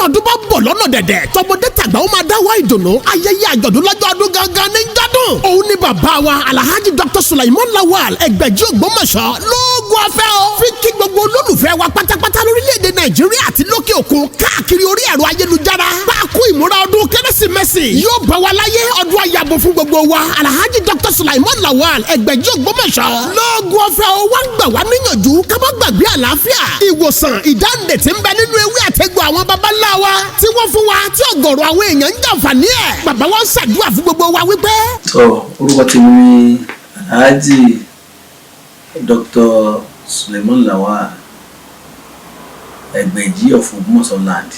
Ọdún bá bọ̀ lọ́nà dẹ̀dẹ̀, tọmọdé tàgbà ó máa dáwọ́ ìdùnnú. Ayẹyẹ àjọ̀dún lọ́jọ́ ọdún gangan ní jọ́dún. Òun ni bàbá wa, Alhaji Dr. Sulaiman Lawal Ẹgbẹ̀jì Ògbómọ̀ṣọ́, lóògùn ọ̀fẹ́ o. Fi kí gbogbo olólùfẹ́ wa pátápátá lórílẹ̀‐èdè Nàìjíríà àti lókè òkun, káàkiri orí ẹ̀rọ ayélujára. Bá a kú ìmúra ọdún Kérésìmesì, yóò bá wa láyé, ọdún àyàbò fún gbogbo wa. Alhaji Dr. Sulaiman Lawal Ẹgbẹ̀jì Ògbómọ̀ṣọ́ lóògùn ọ̀fẹ́ o wá ń gbà wá níyànjú ká má gbàgbé àlàáfíà, ìwòsàn, ìdáǹdè tí ń bẹ nínú ewé àtẹ̀gbọ́ àwọn baba ńlá wa tí wọ́n fún wa, tí ọ̀gọ̀rọ̀ àwọn èèyàn ń jàǹfààní ẹ̀. Bàbá wa ń ṣàdúrà fún gbogbo wa wípé. Tó, orúkọ tèmi ni Alhaji Dr. Suleiman Lawal Ẹgbẹ̀jì of Ògbómọ̀ṣọ́ land.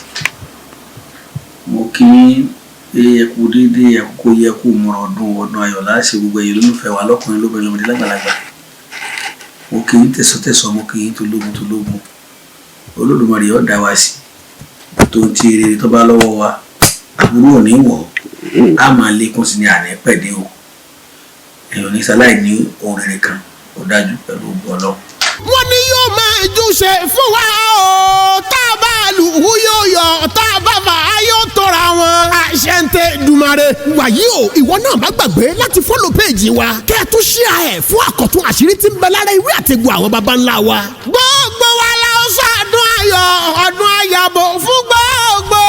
Mo kí pé ẹ kú déédéé àkókò yẹ kú múra ọdún. Ọdún ayọ̀ láṣẹ gbogbo ẹ̀yin olólùfẹ́ wa, lọ́kùnrin, lóbìnrin, lọ́mọdé, lágbàlagbà. Mo kí yín tẹ̀sọ́tẹ̀sọ́, mo kí yín tológun tológun. Olódùmarè yóò dá wa sí tó ń ti rere tó bá lọ́wọ́ wa, àbúrò ò ní wọ̀, á máa lékún sí ní àná pẹ̀dé o. Èèyàn ní sáláì ní ohun rere kan, ó dájú pẹ̀lú ògùn Ọlọ́run. Wọ́n ní yóò máa júṣe fún wa o, tá a bá lù ú yóò yọ, tá a bá fà á yóò tóra wọn. Àṣẹ ń tẹ Dùmarè. Wàyí o, ìwọ náà má gbàgbé láti follow page wa, kẹ́ ẹ tún share ẹ̀ fún àkọ́tún àṣírí tí ń bẹ lára ìwé àtegbò àwọn baba ńlá wa. Gbogbo wa la ó sọdún ayọ̀, ọdún àyàbò fún gbogbo.